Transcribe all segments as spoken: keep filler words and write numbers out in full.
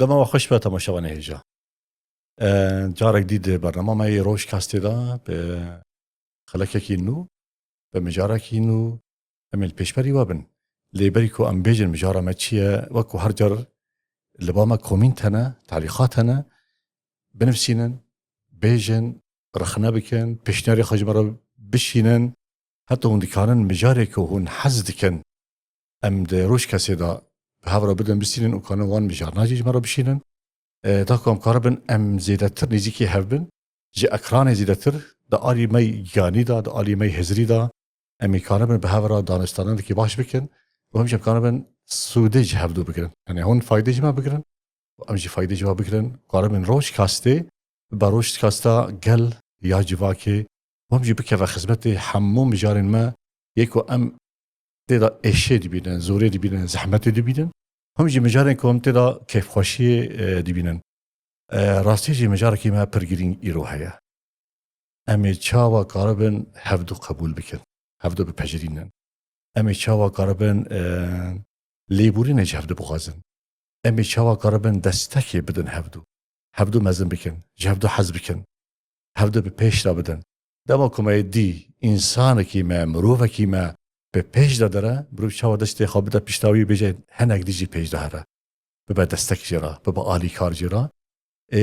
Dema we xweş be temaşevanê hêja. E, carek dî di bernama me yê Rojkastê de bi xelekekî nû, bi mijarekî nû, em ê li pêşberî we bin. Lê berî ku em bêjin mijara me çi ye, wek ku her car li ba me komînt hene, telîqat hene, binivîsînin, bêjin, rexne bikin, pêşniyarê xwe ji me re bişînin. Heta hûn dikanin mijarê ku hûn hez dikin, em di Rojkastê de bi hev re bidin, bistînin û kanin wan mijarna jî ji me re bişînin. E, da ku em karibin em zêdetir nêzîkî hev bin, ji ekranê zêdetir, di alî me giyanî de, di alî me hizirî de, em ê karibin bi hev re danûstanekî baş bikin û hemî jî em karibin sûdê ji hevdû bigirin. Yani hûn faydê ji me bigirin û em jî faydê ji we bigirin. Karibin Rojkastê, bi Rojkasta gel ya civakê, û hemî jî bikeve xizmetê hemû mijarên me, yê ku em tê de êşê dibînin, zorê dibînin, zehmetê dibînin. Hemî jî mijarên ku em tê de kêfxweşiyê, e, dibînin. E, rastî jî mijarekî me pir girîng îro heye. Em ê çawa karibin hevdu qebûl bikin, hevdu bipejirînin. Em ê çawa karibin, e, lêborînê ji hevdu bixwazin. Em ê çawa karibin destekê bidin hevdu. Hevdu mezin bikin, ji hevdu hez bikin. Hevdu bi pêş de bidin. Dema ku me dî, însanekî me, mirovekî me bi pêş de dire, mirov çawa destê xwe bide pişta wî bêje, hinek dî jî pêş de here. Bibe destek jê re, bibe alîkar jê re. Ê,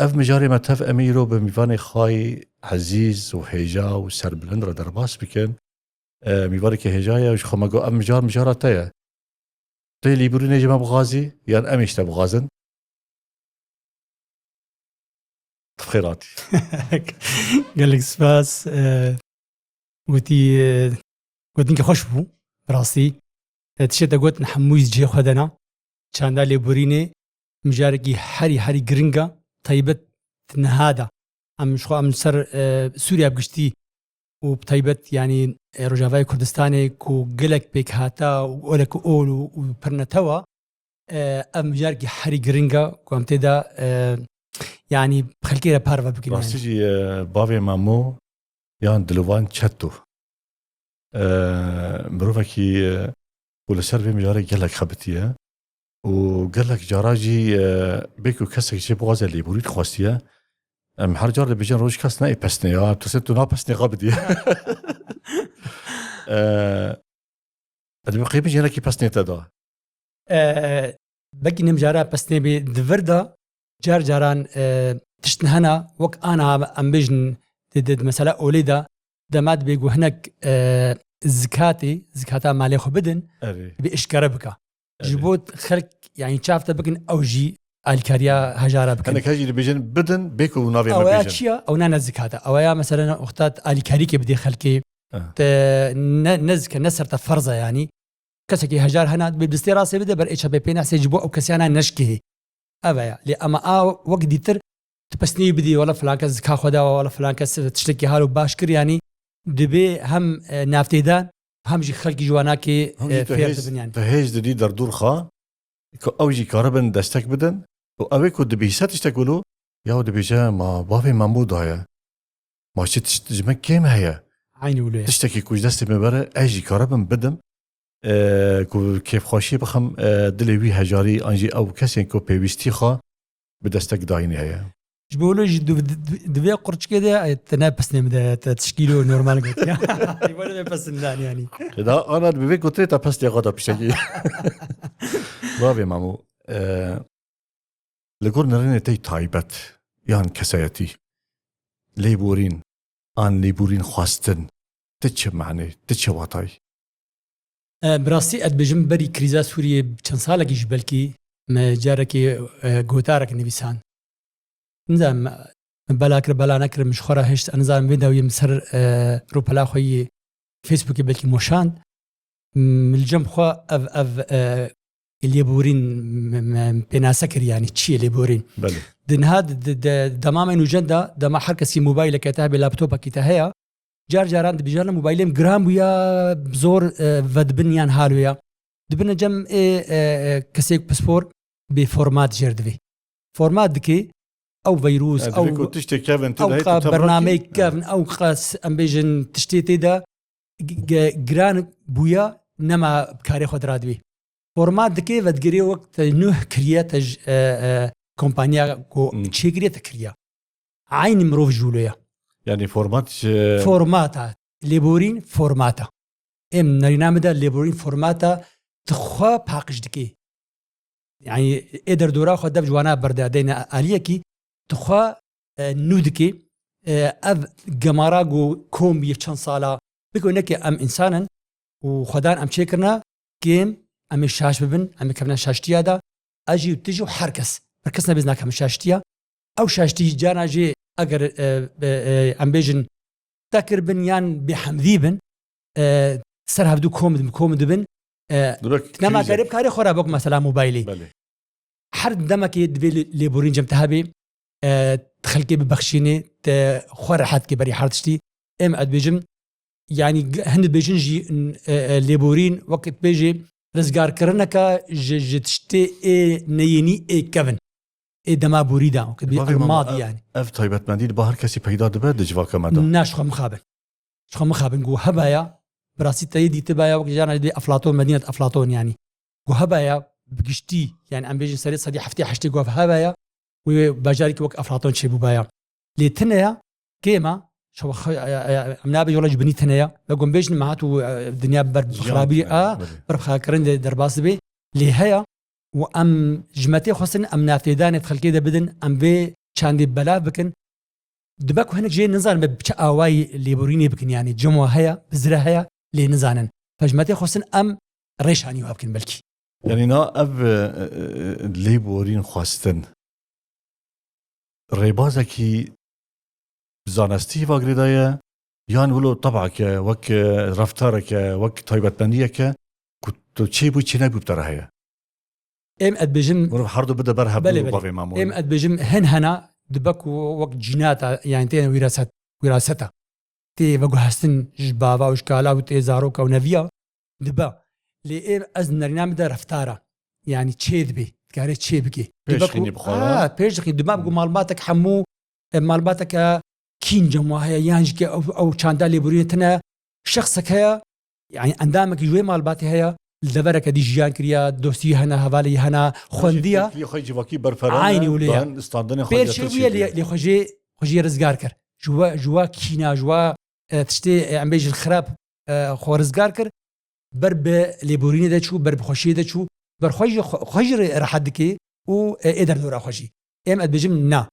ev mijarê me tev em ê îro bi mîvanê xwe yê ezîz û hêja û serbilind re derbas bikin. E, mîvanekî hêja ye, ji xwe me got, ev mijar, mijara te ye. Tu yê lêborînê ji me bixwazî, yan em ê ji te bixwazin? Tu bi xêr hatî. Gelek spas. E, gotî, e, gotinkî xweş bû, bi rastî. E, tiştê te gotin hemûyî cihê xwe de ne. Çanda lêborînê mijarekî herî, herî giring e, taybet niha de. Em ji xwe em li ser, e, Sûriya bi giştî û bi taybet, yanî, e, Rojavayê Kurdistanê ku gelek pêkhata û olek ol û, û pir netew e, e, ev mijarekî herî giring e ku em tê de, e, yanî xelkê re parve bikin, yanî. Rastî jî, e, bavê Memo yan Dilovan Çeto, e, mirovekî, e, ku li ser vê mijarê gelek xebitiye û gelek cara jî, e, bê ku kesek jê bixwaze lêborî dixwastiye, em her car dibêjin Rojkast ne ê pesnê ya, em tirsê tu na pesnê xwe bidî. E, ez dibim qey min jî hinekî pesnê te da. E, belkî ne mijara pesnê bê, di vir de car caran, e, tişt hene, wek ana em bêjin di, di, di mesela olê de, dema dibê ku hinek, e, zikatê, zikata malê xwe bidin, Erê. dibê eşkere bike. Ji Erê. bo xelk, yanî çav te bikin, ew jî alîkariya hejara bikin. Hinek hejî dibêjin bidin, bê ku navê me Ew ya bêjin. çi ya? Ew ne, ne zikat e. Ew ya mesela wexta alîkarîkê bidê xelkê, Ah. te ne, ne zike, ne ser te ferz e yanî. Kesekî hejar hena, dibê destê rastê bide ber ê çepê pê nehsê ji bo ew kesiyana neşkihê. Ev e ya. Lê ema a wek dîtir, tu pesnî bidî, wela filan kes zika xwe da, wela filan kes tiştekî halo baş kir, yanî dibê hem, e, navtêdan, hem jî xelkî ji wanakê, Hem jî e, tu fêr hêz, dibin yanî. tu hêz didî derdûr xwe, ku ew jî karibin destek bidin. Û ew ê ku dibihîse tiştek wilo, ya dibêje, ma bavê Memo daye. Ma çi tişt ji me kêm heye? Eynî wilo ye. Tiştekî ku ji destê me bere, ez jî karibim bidim. E, ku kêfxweşiyê bixim, e, dilê wî hejarî, an jî ew kesên ku pêwîstî xwe bi destek dayînê heye. Ji bo wilo jî di, di, di vê qurçikê de, e, te ne pesnê min de, te tişkîlo normal got ya. Wele vê pesndan yanî. Da ana bi vê gotinê te pesnê xwe da pişekî. Bavê Memo, e, li gor nerînê te yî taybet yan kesayetî, lêborîn an lêborîn xwestin, ti çi manê, ti çi watayî? E, bi rastî ez dibêjim berî krîza Sûriyê çend salekî jî belkî me carekê, e, gotarek nivîsand. Nizanim, me bela kir, bela nekir, min ji xwe re hişt, ez nizanim vê dawiyê min ser, e, rûpela xwe yê Facebookê belkî moşand. Min li cem xwe ev, ev, e, lêborîn me, me pênase kir, yanî çi ye lêborîn? Belê. Di niha di, di, di dema me nûjen de, dema her kesî mobayleke te hebe, laptopekî te heye, car caran dibêjin mobaylê min giran bûya, zor, e, vedibin yan halo ya. Dibine cem ê, e, e, kesê pispor bê format jêr divê. Format dikê, ew veyrûs, Ya, divê ew, ku tiştê kevin tê ew de hê qa tu tevra bernameyê kî. kevin, ew qa s-, em bêjin tiştê tê de g-, g-, giran bûya, nema bi karê xwe diradibê. Format dike, vedigirê wek te nuh kiriye, te ji, e, e, kompanya ku Hmm. çêkiriye te kiriye. Eynî mirov jûlo ye. Yani format ji Formata. Lêborîn formata. Em nerîna min de lêborîn formata tu xwe paqij dikê. Yani ê derdora xwe dev ji wana berde deyne aliyekî tu xwe, e, nû dikê. E, ev gemara ku kom bûye çend sala biko neke em însan in û xwedan em çêkirina kêm em ê şaş bibin, em ê kevine şaştiya de. Ez jî û tu jî û her kes. Her kes nebêz nakevin şaştiya. Ew şaştî cana jê eger, e, e, e, em bêjin te kiribin yan bêhemdî bin, e, ser hevdû kom dibin, kom dibin. E, Direkt nema krizek. Karê, karê xwe re bok mesela mobaylê. Belê. Her demekê divê lê-, lêborîn cem te hebê, e, xelkê bibexşînê, te xwe rehet ke berî her tiştî. Em ez dibêjim, yani g-, hin dibêjin jî, e, e, lêborîn wekî dibêjê rizgarkirineke ji, ji tiştê ê neyênî ê kevin. Ê dema borî de, wekî dibê Bavê mama, elmadî ev, yani. Ev taybetmendî li ba her kesî peyda dibe di civaka me de. Na, ji xwe mixabin. Ji xwe mixabin, ku hebaya, bi rastî te yê dîtibaya, wek jana dê Eflaton, Medînet Eflaton yani. Ku hebaya, bi giştî, yani em bêjin serê sedî heftê heştê ku hebaya, wê bajarî ki wek Eflaton çêbûbaya. Lê tine ya, kêma, şewa xwe, e, e, em nabê yola ji binî tine ya. Ve ku em bêjin me hat û, e, dinya ber bi Jiyan xirabî, tine, a, belê. Ber bi xirakirin de derbas dibe. Lê heya, û em ji me tê xwestin em navtêdanê di xelkê de bidin, em vê çandê belav bikin. Dibe ku hinek jê nizanin bi çi awayî lêborînê bikin, yani cem wa heye, bizire heye, lê nizanin. Fe ji me tê xwestin em rêşanî wa bikin belkî. Yani na ev, e, e, lêborîn xwestin rêbazekî zanistî va girêdaye, yan wilo tebake, wek, e, reftareke, wek taybetmendiyeke ku tu çêbû, çê nebû bi te re heye? Êm ez dibêjim Mirov herdu bide ber hevdû Belê, belê. Bavê mamû. Êm ez dibêjim hin hena dibe ku wek cînata, yani têne wîraset, wîraseta. Tê veguhestin ji bava û ji kala û tê zaroka û neviya dibe. Lê êm ez nerîna min de reftara. Yani çê dibê, dikare çê bike. Pêş Dibe ku xînî bi xwe re. Ha, pêş dixî, dibe ku malbatek hemû, e, malbateke kîn cem wa heye, yan jî ke ew, ew çanda lêborînê tine şexsek heye, yani endamekî ji wê malbatê heye, li devereke dî jiyan kiriya, dostî hene, hevalî hene, xwendiya. Têkilî xwe civakî berfirane, Aynî wile ya. Dan standinê xwe Pêr ya çê bûye lê, lê xwe jê, xwe jê rizgar kir. Ji we, ji we kîna, ji we, e, tiştê, e, em bêjin xirab, e, xwe rizgar kir. Ber bi lêborînê de çû, ber bi xweşiyê de çû. Ber xwe jî, xwe, xwe jî re-, rehet dike û, e, ê derdora xwe jî. Êm ez dibêjim na.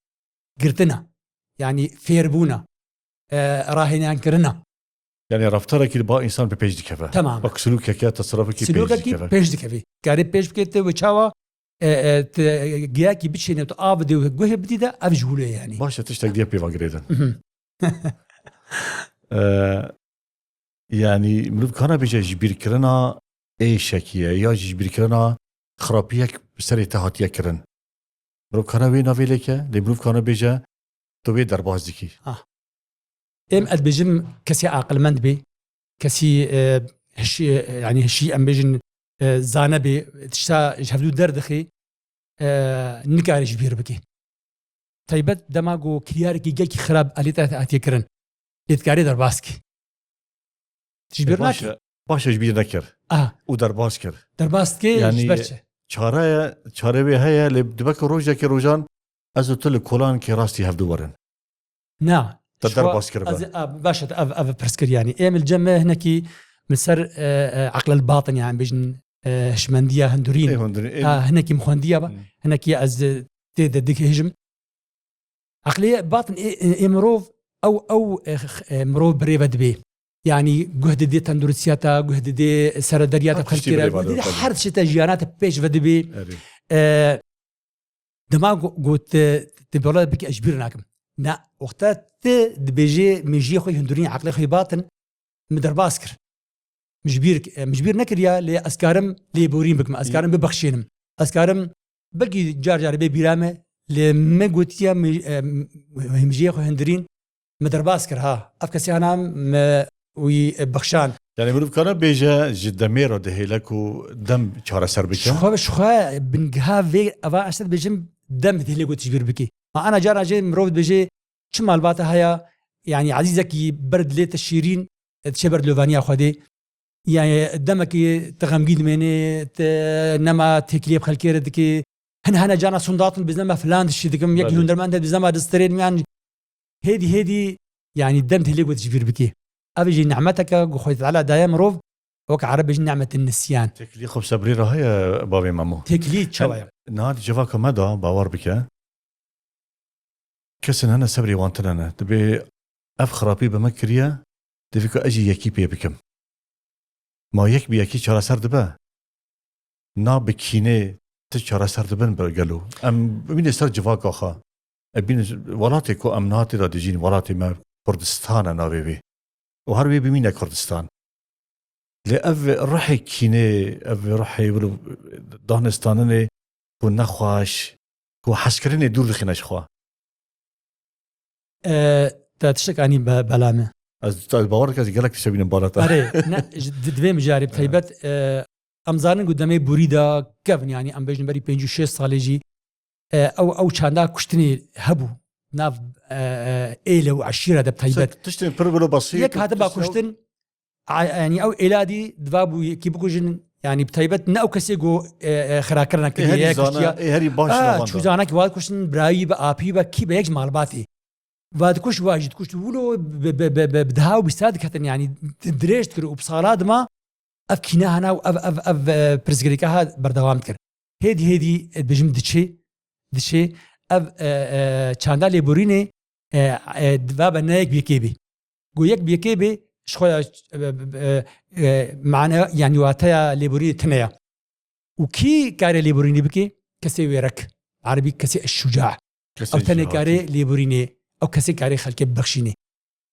Girtina. Yani fêrbûna. E, rahêneyankirina. Yani reftarekî li ba însan bi pêş dikeve. Tamam. Bak, silûkeke, tesirrufekî pêş Silûkekî dikeve. Pêş dikevî. Karê pêş bikê te wê çawa, e, e, te giyakî biçêne, tu av bidê û guhê bidî de, ev ji hûlê yani. Baş e, tiştek diye pêva girêdin. Mhm. E, yani mirov kana bêje ji bîrkirina êşekî ye ya jî ji bîrkirina xirapiyek bi serê te hatiye kirin. Mirov kana wê navê lê ke, lê mirov kana bêje tu wê derbas dikî. Ah. Êm ez dibêjim kesî aqilmend bê, kesî, e, hişî, e, yani hişî em bêjin, e, zane bê, tişta ji hevdû derdixê, e, nikare ji bîr bike. Taybet dema ku kiryarekî gelkî xirab alî te hatiye kirin. Lê dikarê derbas kî. Ji bîr Baş nakî. E, baş e ji bîr nekir. Aha. Û derbas kir. Derbas dikê Yani ji ber çi? Çare ye, çare wê heye, lê dibe ku rojekê rojan ez û tu li kolan kê rastî hevdû werin. Na. Te Ji xwe derbas kiribe. Ez, a, baş e, ev, ev pirs kir yani. Êm li cem me hinekî min ser, e, e, aqlel batin yani bêjin, e, hişmendiya hundurîn. Ê hundurîn, ê Ha, hinekî min xwendiya ba. Hmm. Hinekî ez, e, tê de digihîjim. Eqlê batin ê, ê, ê mirov, ew, ew, e, x-, e, mirov birêve dibê. Yani guh didê tenduristiya te, guh didê serederiya te, Her tiştî xelkê re, birêve guh didê dibê. Her tiştê te jiyana te pêş ve dibê. Erê. E, dema go-, got, e, te bala bike ez ji bîr nakim. Na, wexta te dibêjê mêjiyê xwe hundurîn, eqlê xwe batin, min derbas kir. Min ji bîr, min ji bîr nekiriya, lê ez karim lêborîn bikim, ez karim bibexşînim. Ez karim belkî car car bê bîra me, lê me gotiye min, em, hemjiyê xwe hindirîn, min derbas kir ha. Ev kesê hana me wî bexşand. Yani mirov kana bêje ji demê re dihêle ku dem çareser bike? Ji xwe, ji xwe bingeha vê eva ez te dibêjim dem dihêle ku tijbîr bikî. Ma ana cara jê mirov dibêje çi malbata heye, yani ezîzekî ber dilê te şîrîn, diçe ber dilovaniya Xwedê. Yani demekî tu xemgîn dimênê, tu nema têkiliyê bi xelkê re dikê. Hin hene cana sondatin bizne me filan dişî dikim, yek Belê. Hunermend e bizne me distrên, yani hêdî hêdî, yani dem têlê got ji bîr bikê. Ev jî nimeteke ku Xwedê Teala daye mirov, wek Ereb bêjin nimetin nisyan. Têkiliyê xwe bi sebrî re heye bavê Memo. Têkilî çawa ye? Niha di civaka me de, bawer bike, kesên hene sebrê wan tune ne. Dibê ev xirapî bi min kiriye, divê ku ez jî yekî pê bikim. Ma yek bi yekî çareser dibe? Na bi kînê ti çareser dibin bi gelo? Em bimîne ser civaka xwe. Em bîne welatê ku em niha tê de dijîn, welatê me Kurdistan e navê wê. Û her wê bimîne Kurdistan. Lê ev ruhê kînê, ev ruhê wilo danêstaninê ku nexweş, ku hezkirinê dûr dixîne ji xwe. E, te tiştek anî be-, bela me. Ez, ez bawer dikim, ez gelek tiştek bînim bala te. Erê, ne, ji, di, divê mijarê bi Evet. taybet, e, em zanin ku demê borî de kevin, yani em bêjin berî pêncî û şêst salê jî, e, ew, ew çanda kuştinê hebû. Nav, e, e, êle û eşîre de bi taybet. Tiştên pir wilo basî Yek ku hatiba tiştên kuştin, a, yani ew êladî diva bû yekî bikujin, yani bi taybet ne ew kesê ku, e, e, xirakirina Ê kiriye, herî yek zana, kiştiya. Ê herî baş Ah, navanda. Çû zana ki wa dikuştin, birayî be, apî be, kî be, yek ji malbatê. Va dikuş, wa jî dikuş, wilo bi, bi, bi, bi, bi deha û bîsta diketin, yani di-, dirêj dikir û bi sala dima ev kîne hana û ev, ev, ev, e, pirsgirêka ha berdewam dikir. Hêdî, hêdî, e, dibêjim diçê, diçê, ev, e, e, çanda lêborînê, e, e, diva be ne yek bi yekê bê. Ku yek bi yekê bê, ji xwe ya, e, e, e, e, mane, yani wateya lêborînê tune ya. Û kî kare lêborînê bike? Kesê wêrek. Erebî kesê eşşuca. Kesê Ew tenê şucaatî. Kare lêborînê. Ew kesê kare xelkê bibexşînê.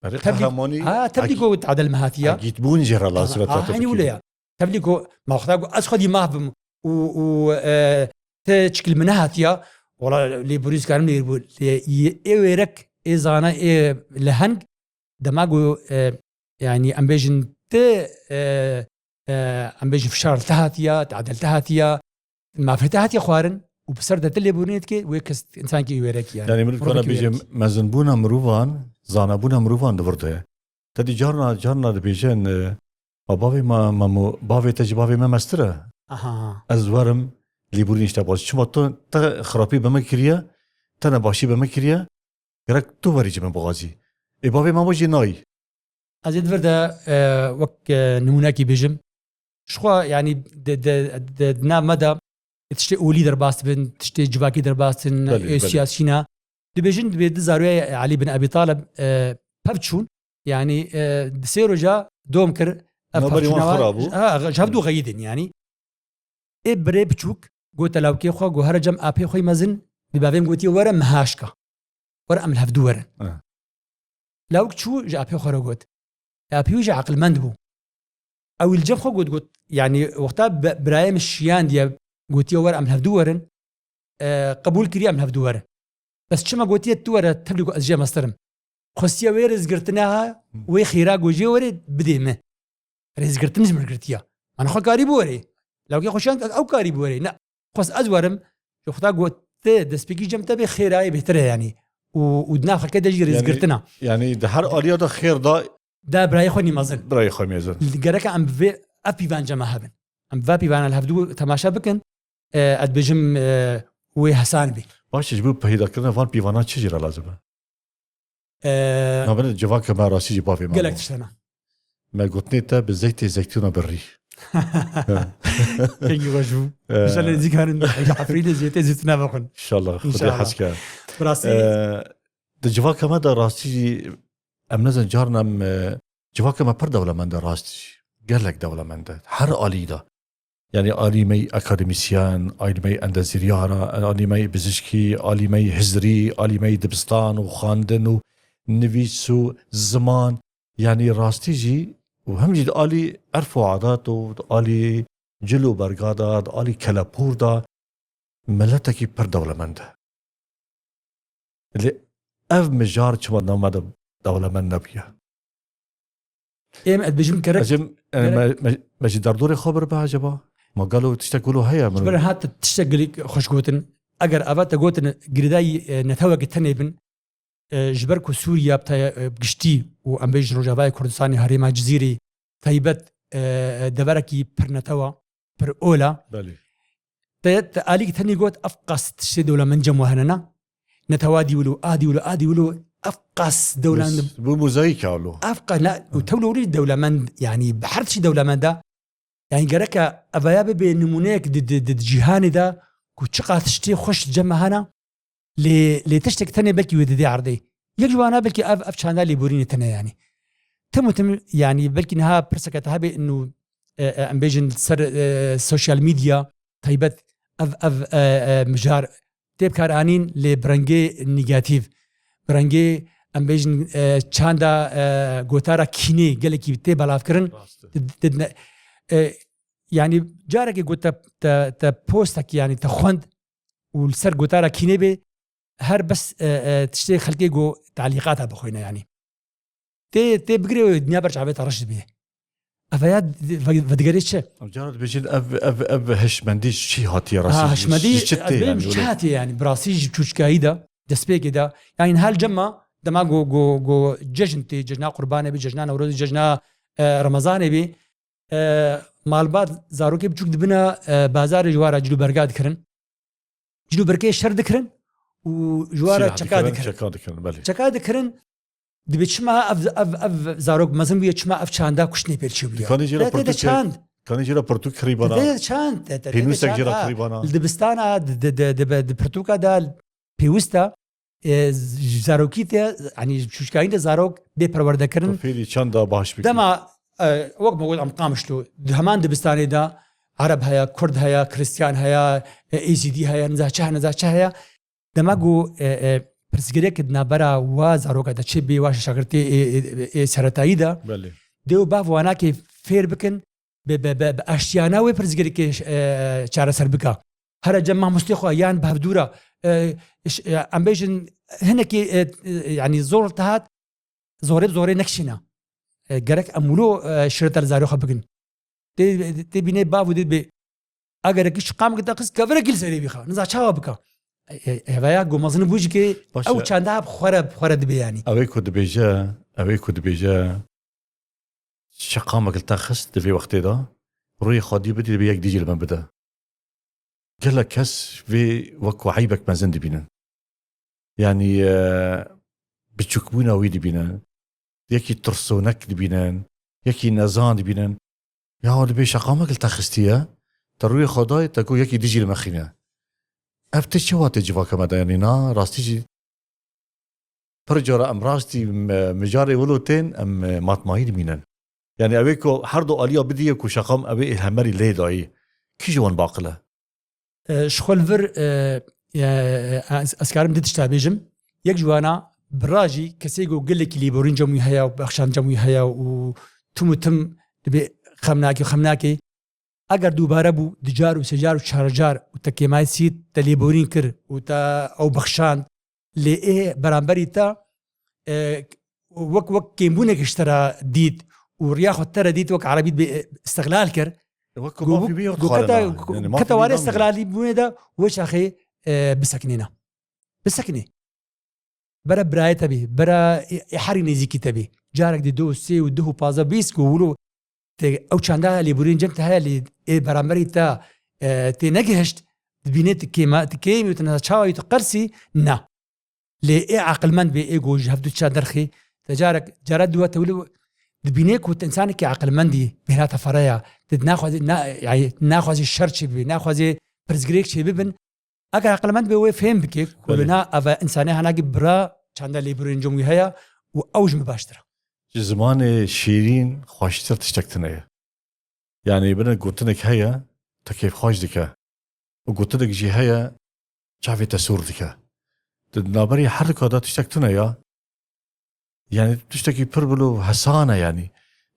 Erê, Tevlî-, qehremanî ha, tevlî ek-, ku tadel me hatiya. Egîtbûn jê re lazim e Ha, te aynî bikî. Wile ya. Tevlî ku ma wexta ku ez xwedî maf bim û, û, e, te çikil min nehatiya, wala lêborî zikarim lê bû. Lê ê wêrek, ê zana, ê leheng, dema ku, e, yani em bêjin ti, e, e, em bêjin fişar li te hatiya, tadel te hatiya, mafê te hatiye xwarin û bi ser de ti lêborînê dike, wê kes însankî wêrekî yani. Yani mirov Mirov kana wekî bêje wêrekî. Mezinbûna mirovan, zanabûna mirovan di vir de ye. Te dî carna, carna dibêjin, e, ma bavê ma, ma mo, bavê te ji bavê me mestir e. Aha. Ez werim lêborînê ji te bixwazim. Çima tu, te xirapî bi min kiriye, te nebaşî bi min kiriye, gerek tu werî ji min bixwazî. Ê bavê ma mo jî nayî. Ez ê di vir de, e, wek, e, nimûnekî bêjim. Ji xwe, yanî di, di, di, di nav me de tiştê olî derbas dibin, tiştê civakî derbas dibin, Belê, ê belê. Siyasî ne. Dibêjin, dibê di zaroya Elî bin Ebî Talib, e, pev çûn. Yanî, e, di sê roja dom kir, ev Navberî wan pevçûna xira bû. Ha, ji hevdû xeyidin, yanî. Ê birê biçûk gote lawkê xwe, got, here cem apê xwe yî mezin, bi bavê min gotiye, were mihaşka. Were em li hevdû werin. Ha. Lawik çû ji apê xwe re got. Apê wî jî eqilmend bû. Ew li cem xwe got, got, yanî wexta bi-, birayê min şiyandiye, gotiye, were em li hevdû werin, e, qebûl kiriye em li hevdû werin. Bes çima gotiye tu were, tevlî ku ez jê meztir im. Xwestiye wê rêzgirtina ha, Hmm. wê xêra ku jê were bidê min. Rêzgirtin ji min girtiya. Mana xwe karî biwerê. Lawkê xwe şand ew karî biwerê. Ne. Xwest ez werim. Ji xwe ta got te destpêkî cem te bê xêrayê bêtir e yanî. Û, û di nav xelkê de jî Yanî, rêzgirtina. Yanî di her aliya de xêr da Da birayê xwe nî mezin. Birayê xwe mezin. Gereke em bi vê ev pîvan cema hebin. Em bi va pîvana li hevdû temaşe bikin. E, ez dibêjim, e, wê hesan bê. Baş e, ji bo peydakirina van pîvanan çi jî re lazim e? E, Nabine civaka me rastî jî bavê me gelek bû. Tişt hene. Me gotinê te bi zeytê zeytûna birî. Kengî xweş bû. E. Înşallah nêzîkarin Efrînê zêtê zeytûna vexwin. Înşallah, Xwedê Înşallah. Hez ke. Bi rastî. E, di civaka me de rastî jî em nezin carna em, e, civaka me pir dewlemend e rastî jî. Gelek dewlemend e. Her alî de. Yanî alî me yî akademîsyen, alî me yî endezîriyara, alî me yî bizişkî, alî me yî hizirî, alî me yî dibistan û xwendin û nivîs û ziman. Yanî rastî jî û him jî di alî erf û adat û di alî cil û berga de, di alî kelepûr de miletekî pir dewlemend e. Lê ev mijar çima nav me de dewlemend nebûye? Êm ez dibêjim gerek Ez ê, e, gerek me, me, me ji derdorê xwe biribe acaba? Ma gelo tiştek wilo heye Ji min? Ber hat tiştek gelek xweş gotin. Eger ava te gotin girêdayî, e, netewekî tenê bin, e, ji ber ku Sûriye bi te-, e, bi giştî û em bêjin Rojavayê Kurdistanê, Herêma Cizîrê taybet, e, deverekî pirnetewa, pir ola. Belê. Te, te alîk tenî got, ev qas tiştê dewlemend cem we hene na. Netewa dî wilo, a dî wilo, a dî wilo, ev qas dewlemend. Bû mozayîk alo. Ev qas, na, û tewlo wilo dewlemend, yani, bi her tiştî dewlemend e. Yani, gereke evaya bibe nimûneyek di, di, di, di cîhanê de ku çiqas tiştê xweş cem me hene. Lê, lê tiştek tenê belkî wê didê erdê. Yek ji wana belkî ev, ev çanda lêborînê tene yani. Tim û tim yani belkî niha pirseke te hebe inu, e, e, em bêjin ser, e, sosyal medya taybet ev, ev, e, e, mijar tê bikaranîn lê bi rengê negatîf. Bi rengê em bêjin, e, çanda, e, gotara kînê gelekî tê belavkirin. Rast e. Di, di, ne, e, yani carekê got te, te, te postek yani te xwend û li ser gotara kînê bê her bes, e, e, tiştê xelkê go talîqata bixwîne yani. Tê, tê bigirê û dinya ber çavê te reş dibê. Ev ya ve-, vedigerê çi? Em cara dibêjin ev, ev, ev hişmendî ji çi hatiye rastî? Ha, Ji- hişmendî, ji çi ez tê bêjim yani ji wilo? Çi hatiye yani? Bi rastî ji çûçkayî de, destpêkê de. Yani hal cema, dema go, go, go cejn tê, cejna Qurbanê bê, cejna Newrozê, cejna, e, Remezanê bê. E, malbat zarokê biçûk dibine, e, bazarê ji wara cilûberga dikirin. Cilûberkê şer dikirin û ji wara Silah çeka dikirin, dikirin. Çeka dikirin, belê. Çeka dikirin, dibê çima ev, ev, ev zarok mezin bûye, çima ev çanda kuştinê pêr çêbûye. Dikanê jê re Te tê de pirtûkê- çand. Kanê jê re pirtûk kirîbana. Te tê de çand. Te, te, te, te Pênûsek çand, jê re ha. Kirîbana. Li dibistana, di, di, di, di, di pirtûka de pêwist e, e, zarokî te, yani çûçkayî de zarok bê perwerdekirin. Fêrî çanda baş bikî. Dema, e, wek me got em Qamişlo, di heman dibistanê de Ereb heye, Kurd heye, Kristiyan heye, e, Êzîdî heye, niza çi heye, niza çi heye. Dema ku, e, e, pirsgirêk di navbera wa zaroka de çi bê, wa şagirtê, e, e, e, seretayî de, Belê. dê û bav wanakê fêr bikin, bi, bi, bi, bi aştiyana wê pirsgirêkê, e, çareser bika. Here cem mamostê xwe yan bi hevdû re, e, ş-, e, em bêjin hinekî, e, e, yani zor te hat, zorê bi zorê nekişîne. E, gerek em wilo, e, şireta li zarê xwe bikin. Tê, tê bînê bav û dê dibê, eger ekî şiqamekî te xist, kevirekî li serê bîxa. Niza çawa bika? E, e, hevaya ku mezin bû jî kê, Baş ew e. Çanda bi xwe re, bi xwe re dibê yani. Ew ê ku dibêje, ew ê ku dibêje, şiqamek li te xist di vê wextê de, rûyê xwedî bidî, dibê yek dî jî li min bide. Gelek kes vê wek ku eybek mezin dibînin. Yani, e, biçûkbûna wî dibînin. Yekî tirsonek dibînin. Yekî nezan dibînin. Ya dibê şeqamek li te xistiye. Te rûyê xwe dayê, te ku yekî dî jî li me xîne. Ev tişt çawa tê civaka me de? Yani na, rastî jî pir cara em rastî me-, mijarê wilo tên, em, e, matmayî dimînin. Yani ew ê ku her du aliya bidîye ku şeqam ew ê îlhemerî lê dayî. Kî ji wan baqil e? E, ji xwe li vir, e, e, ez, ez karim du tişta bêjim. Yek ji wana, bira jî kesê ku gelekî lêborîn cem wî heye û bexşan cem wî heye û tim û tim dibê xem nake, xem nake. Eger dubare bû, du car û sê car û çar car û te kêmayî sî te lêborîn kir û te ew bexşand, lê ê beramberî te, e, wek, wek kêmbûnek ji te re dît û riya xwe te re dît, wek erebî dibê, e, îstixlal kir. Wek ku Ku mafî bu-, bî ku keta, xwarina. ku-, Yani mafî keta bî warê namîne. îstixlalî bûnê de wê çaxê, e, bisekinîne. Bisekinî. Bere birayê te bî, bere ê, ê herî nêzîkî te bî. Carek dê du û sê û duh û pazdeh bîst ku wilo te ew çanda lêborîn cem te heye lê ê beramberî te, e, tê negihişt, dibînê tu kêma, tu kêmî û tu neza çawa yî tu qersî, na. Lê ê aqilmend bê, ê ku ji hevdu ça derxî, te carek, cara dû te wilo dibînê ku tu însanekî aqilmendî, bêhna te fereya, tu naxwazî, na-, yani naxwazî şer çê bibî, naxwazî pirsgirêk çê bibin. Eger aqilmend bê wê fêm bike, ku Belê. Na, ev e însanê hanakî bira çanda lêborîn cem wî heye û ew ji min baştir e. Ji zimanê şîrîn xweştir tiştek tune ye. Yani bine gotinek heye, te kêfxweş dike. Û gotinek jî heye, çavê te sor dike. Di navberê her du ka de tiştek tune ya. Yani tiştekî pir bilo hesan e yani.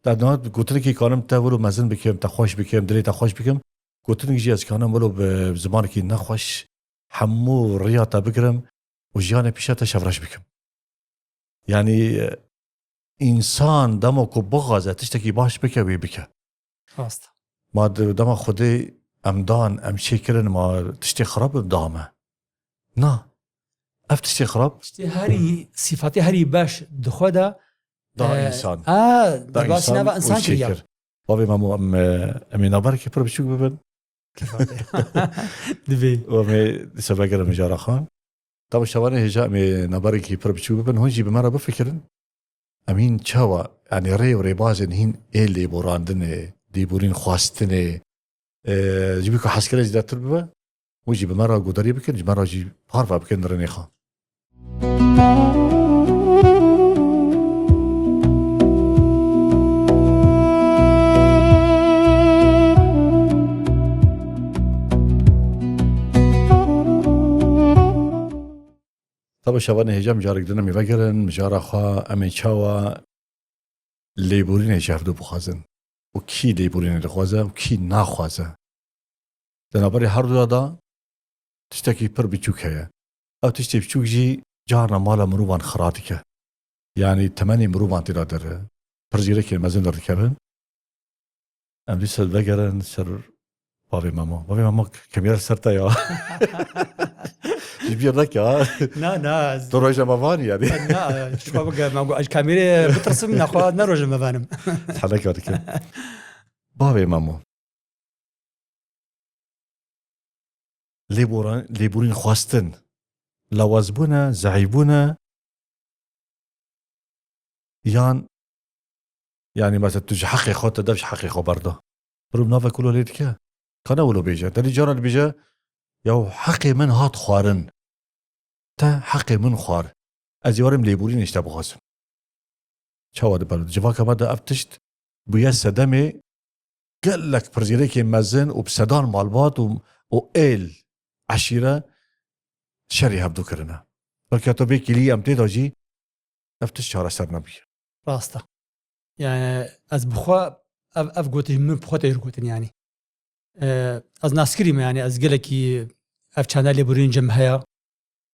Da na gotinekî kanim te wilo mezin bikim, te xweş bikim, dilê te xweş bikim. Gotinek jî ez kanim wilo bi zimanekî nexweş hemû riya te bigirim û jiyanê pîşa te şevreş bikim. Yani, e, însan dema ku bixwaze tiştekî baş bike, wê bike. Rast. Ma di dema Xwedê em dan, em çêkirin, ma tiştê xirab da me? Na. Ev tiştê xirab Tiştê herî, sîfatê herî baş di xwe de, da e, însan. A, Da derbasî nava û însan kiriya. çêkir. Bavê Memo, em, e, em ê nabarekî pir biçûk bibin. Divê. Û em ê dîsa vegerin mijara xwe. Tabi şevanê hêja em ê nabarekî pir biçûk bibin. Hûn jî bi me re bifikirin. Em hîn çawa, yanî rê û rêbazên hîn ê lêborandinê, lêborîn xwestinê, e, ji bî ku hezkirin zêdetir bibe, hûn jî bi me re guhdarî bikin, ji me re jî parve bikin rinê xwe. Tabi şevanê hêja em carek din em ê vegerin mijara xwe, em ê çawa lêborînê ji hevdu bixwazin û kî lêborînê dixwaze û kî naxwaze. Di navberê herduya de tiştekî pir biçûk heye. Ew tiştê biçûk jî carna mala mirovan xira dike. Yanî temenê mirovan tê de dere. Pirsgirêkên mezin derdikevin. Em dîsa vegerin ser bavê Memo. Bavê Memo, k-, kamera ser te ya. Ji bîr neke ha. Na, na, ez Tu rojnamevan î yanî. Na, çima bike, Memo, ez kamerê bitirsim, naxwe ne rojnamevan im. Heneka dikim. Bavê Memo. Lêboran-, lêborîn xwestin, lawazbûn e, zeîfbûn e, yan, yanî mesela tu ji heqê xwe, te dev ji heqê xwe berda. Mirov navek wilo lê dike. Ka ne wilo bêje. Te dî cara dibêje, "Yaw heqê min hat xwarin. Te heqê min xwar. Ez ê werim lêborînê ji te bixwazim." Çawa dibe? Civaka me de ev tişt bûye sedemê gelek pirsgirêkên mezin û bi sedan malbat û, û êl, eşîre şerî hevdu kirine. Belke to vê kîlî em tê de jî ev tişt çareser nebûye. Rast e. Yani ez bi xwe ev, ev gotin min bi xwe tê gotin yani. E, ez naskirî me, yani ez gelekî ev çanda lêborîn cem heya.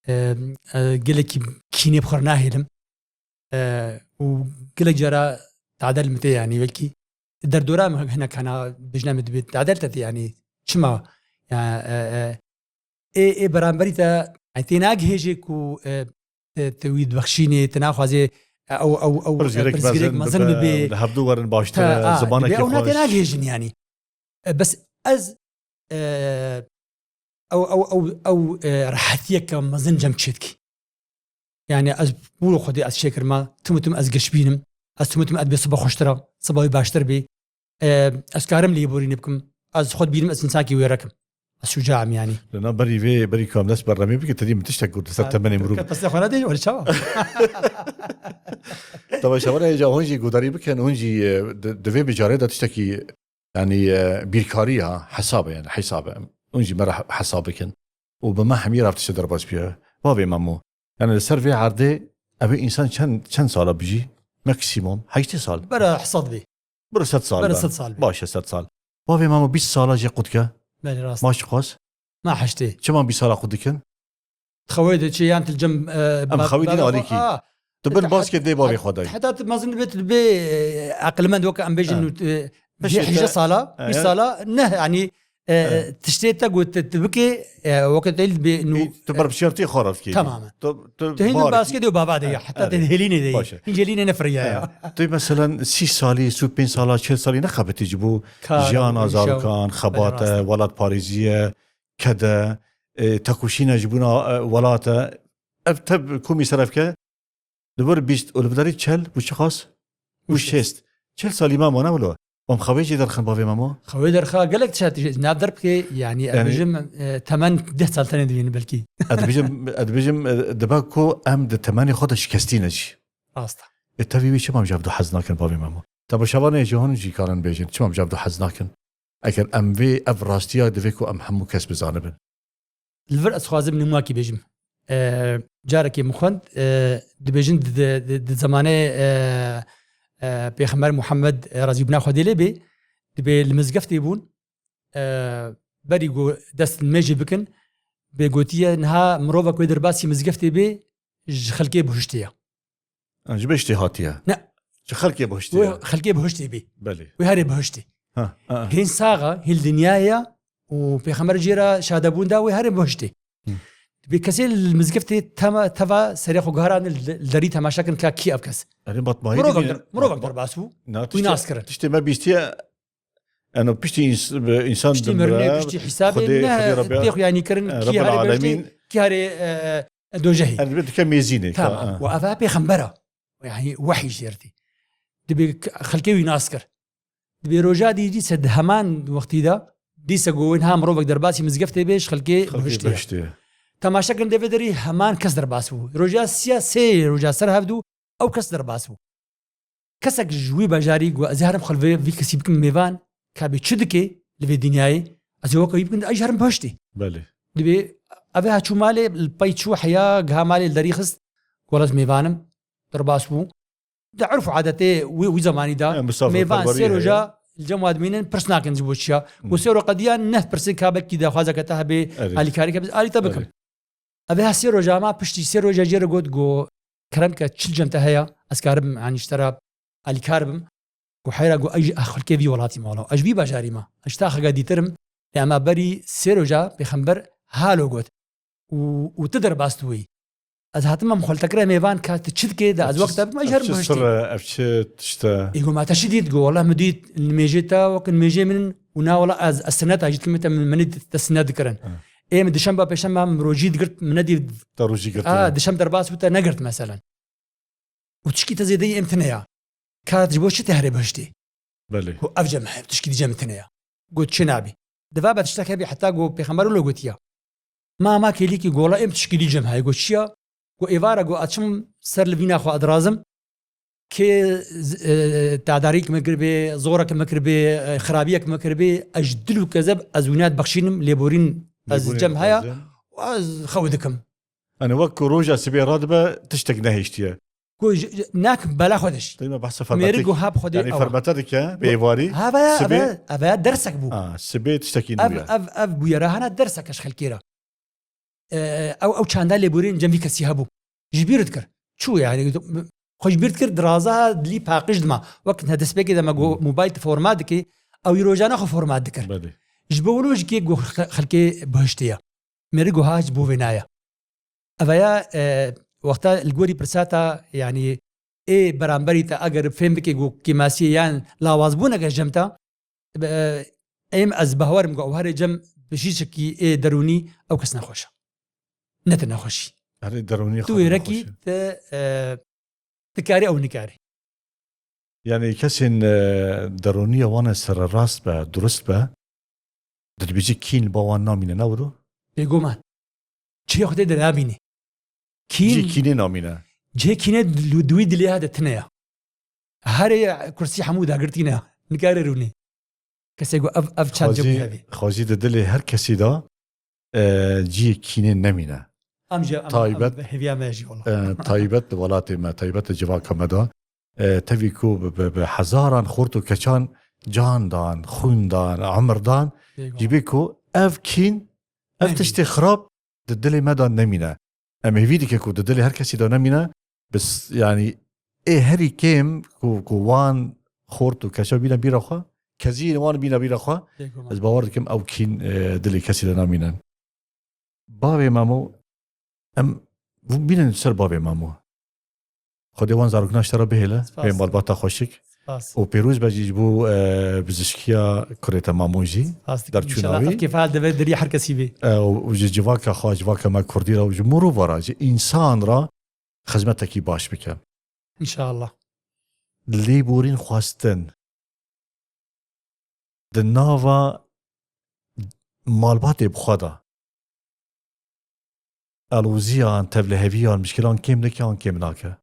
E, e, gelekî kînê bi xwe re nahêlim. E, û gelek cara tadel min tê, yani belkî derdora min hinek hena bijne min dibê tadel te tê, yani çima? Ya, e, e, ê, ê beramberî te, yani tê nagihêjê ku, e, te, te wî dibexşînê, te naxwazê, e, ew, ew, ew, e, pirsgirêk mezin bibe, bibe, li hevdû werin baştir e, ha, zimanekî dibê ew na tê xweş. Nagihêjin yani. E, bes ez, e, ew, ew, ew, ew, e, rehetiyeke mezin cem çêdikî. Yani ez bû xwedî ez çêkirma, tim û tim ez gişbînim. Ez tim û tim ez bê siba xweştir e, siba wî baştir bê. E, ez karim lêborînê bikim. Ez xwe dibînim ez însankî wêrek im. Ez şuca im yani. Li na berî vê, berî ku em dest bernameyê bikin, te dî min tiştek got li ser temenê mirov. Pes xwe nedê, wele çawa? Temaşevanê hêja hûn jî guhdarî bikin, hûn jî, e, di, di vê mijarê de tiştekî, yanî, e, bîrkarî ya, hesab e, yani hesab e. Hûn jî me re he-, hesab bikin. Û bi me hemî re ev tişt derbas biye. Bavê Memo. Yani li ser vê erdê ev ê însan çend, çend sala bijî? Maksimum heştê sal. Bera sed bê. Bira sed sal Bera be. Sed sal be. Baş e, sed sal. Bavê Memo bîst sala jê qut ke. Belê, rast. Ma çiqas? Ma heştê. Çima bîst sala qut dikin? Xewê de çi yan til cem, e, Em ba-, xewê dîn ba-, alîkî. A, Tu bin heta-, baskê dê bavê xwe dayî. Heta tu mezin dibê, tu dibê, e, aqilmend weke em bêjin Ha. û, e, Beşê hîjde te-, sala, e, bîst sala, ne, yani, e, e, tiştê te got, tu, tu bikê, e, weke te dibê nû, Î, tu e, berbişiyartiyê xwe re dikî. Temamen. Tu, tu Tu hîn bar baskê dê û bava de ya, E, heta e. Te hêlînê de. Baş e. Hîn hêlînê nefiriya ya. E, tu meselen sî salî, sî û pênc sala, çil salî nexebitî ji bo Kar, jiyana îşe. Zarokan, Belê, xebat e, rast e. Welatparêzî ye, ked e, e, tekoşîn e ji bona, e, welat e. Ev tev komî serevke, li vir bîst û li vidarî çel û çiqas? Û şêst. Şêst. Çel salî me mane wilo. Em xewê jê derxin bavê Memo? Xewê derxa gelek tişt nav der bike, yani, ez Yani bêjim, e, temen deh sal tenê dibînin belkî. Ez dibêjim, ez dibêjim, e, dibe ku em di temenê xwe de şikestî ne jî. Rast e. E, tevî wî çima em ji hev du hez nakin bavê Memo? Temaşevanê ji hûn jî karin bêjin, çima em ji hev du hez nakin? Eger em vê ev rastiya divê ku em hemû kes bizanibin. Li vir ez xwazim nimwakî bêjim. E, carekê min xwend, e, dibêjin di, di, di, di zemanê, e, e, Pêxember Muhammed, e, razî bina Xwedê lê bê, dibê li mizgeftê bûn, e, berî ku dest nimêjê bikin, bê gotiye niha mirovek wê derbasî mizgeftê bê ji xelkê bihuştê ye. Ha, ji behiştê hatiye? Ne. Ji xelkê bihiştê Wê ye? Xelkê bihiştê bê. Belê. Wê herê bihiştê. Ha, ha, ha. Hîn sax e, hîn li dinyayê ye û Pêxember jê re şadebûn da, wê herê bihiştê. Hı. Dibê kesê li mizgiftê tema, teva serê xwe guherandin li, li derî temaşe kin ka kî ev kes. Erê, matmayî Mirovek dibînin. der-, mirovek Matma-, derbas bû. Na, Wî tiştê, nas kirin. tiştê me bîstiye, Eno piştî ins-, bi însan Piştî dimire, mirinê, piştî hîsabê Xwedê, ne Xwedê Rebbe, tê xwe yanî kirin, e, kî Rebbil herê Alemîn. Behiştê, kî herê, e, e, dojehê. Yani dibê dike mêzînê, Tamam. ka, e. Û ev pêxembera. Yani wehî jêr tî. Dibê k-, xelkê wî nas kir. Dibê roja dî dîse di heman wextî de, dîse ku wên ha mirovek derbasî mizgeftê bê, ji xelkê Xelkê bihiştê ye. bihiştê ye. Temaşe kirin, devê derî heman kes derbas bû. Roja siya sê roja ser hevdû ew kes derbas bû. Kesek ji wî bajarî got, "Ez ê herim xwe li vê, vî kesî bikim mêvan, ka bê çi dike li vê dinyayê, ez ê weke wî bikim, ez jî herim bihiştê." Belê. Dibê, ev ê ha çû malê, li pey çû heya, giha malê li derî xist, got, "Ez mêvan im." Derbas bû. Di urf û adetê wî, wî zemanî de Ya, misafir mêvan perwerî sê heye. roja li cem wa dimînin, pirs nakin ji bo çiya. Hmm. Got, "Sê roja qediya, neh pirsin ka belkî daxwazeke te hebe, Erê. alîkareke biz alî te bikim." Erê. Ev ê ha sê roja ma, piştî sê roja jê re got, got, "Kerem ke çi cem te heye, ez karim, yanî ji te re alîkar bim." Got, "Heyra," got, "ez ji xelkê vî welatî me walo. Ez ji vî bajarî me. Ez ji taxeke dîtir im." Lê ema berî sê roja pêxember halo got. Û, û tu derbas tu wî. Ez hatim em xwe li te kire mêvan ka tu çi dikê de ez wek te bim, ez herim bihiştî. Ev çi sir e, ev çi tişt e? Ê, got, "Ma te çi dît?" Got, "Wela min dît, nimêjê te wek nimêjê min in û na wela ez, ez sinet a jî dikime te min, min dît te sinet dikirin." Ha. Ê, min dişemba pêşemba min rojî digirt, min nedî. Te rojî girt, A, ha. dişem derbas bû te negirt meselen. Û tişkî te zêdeyî em tine ya. Ka ji bo çi te herê bihiştî? Belê. Ku ev cem heye, tişkî dî cem tine ya. Got çi nabî? Diva be tiştek hebî heta ku pêxember wilo gotiya. Ma, ma kêlîkî gola em tişkî dî cem heye. Got çi ya? Got êvara got açim ser li vîna xwe adirazim. Kê z-, e, tadarîk me kiribê, zorek me kiribê, e, xirabiyek me kiribê, ez ji dil û kezeb ez wîna dibexşînim, lêborîn ez Lêborîn cem heye. dixwazim. Û ez xew dikim. Yani wek ku roja sibê radibe tiştek nehiştiye. Ku ji, ji, nak bela xwe diş. Dayma behsa Mêrik fermetik. Got hab xwe dê Yani ewa. Fermete dike, bêvarî. Ha, ve, Sibê. Ve, ve dersek bû. Ha, sibê tiştekî Ev, nû ye. ev, ev bûyera hana dersek ji xelkê re. E, ew, ew çanda lêborîn cem vî kesî hebû. Ji bîr dikir. Çû yani, xwe ji bîr dikir, diraza dilî paqij dima. Wek ne destpêkê de me got Hmm. mobil te format dikê, ew î rojane xwe format dikir. Belê. Ji bo wilo jî kê got xe-, xelkê bihiştiye. Mêrik got ha ji bo vê naya. Ev ya, e, wexta li gorî pirsa te, yanî ê beramberî te eger fêm bike ku kêmasiyê yan lawazbûneke ji cem te, e, em ez bawer im ku ew herê cem bi şîşekî ê derûnî ew kes nexweş e. Ne tu nexweş î. Herê derûnî Tu xwe wêrekî nexweş e. te, e, dikarî ew nikarî. Yani kesên, e, derûniya wan e sererast be, durust be, dibêjî kîn li ba wan namîne, ne wilo? Bêguman. Çiyê Xwedê de nabînî. Kîn Cihê kînê namîne. Cihê kînê di, di wî dilê ha de tine ya. Herê kursî hemû dagirtîne. Nikare rûnê. Kesê ku ev, ev çend cem Xwezî, hevî. Xwezî di dilê her kesî de, e, cihê kînê nemîne. Em jî, em, Taybet, em hêviya me jî wala. e, taybet di welatê me, taybet di civaka me de. E, tevî ku bi, bi, bi hezaran xort û keçan can dan, xwîn dan, emir dan, Bêguman. Ji bê ku ev kîn, ev Nemîne. Tiştê xirab di dilê me de nemîne. Em hêvî dike ku di dilê her kesî de nemîne, bis, yanî ê herî kêm ku, ku wan xort û keça bîne bîra xwe, keziyên wan bîne bîra xwe, Bêguman. Ez bawer dikim ew kîn, e, dilê kesî de namîne. Bavê Memo, em bînin ser bavê Memo. Xwedê wan zarokna ji te re bihêle, Spas. Bê malbata xweşik. Spas. Û pêroz be jî ji bo, e, bizişkiya kurê te Mamo jî. Spas dikim. Derçûna Înşallah wî. Ev kêfa li devê derî her kesî bê. E, û, û ji civaka xwe, civaka me kurdî re û ji mirova re, ji însan re xizmetekî baş bike. Înşallah. Lêborîn xwestin di nava malbatê bi xwe de aloziyan, tevliheviyan, mişkilan kêm dike an kêm nake?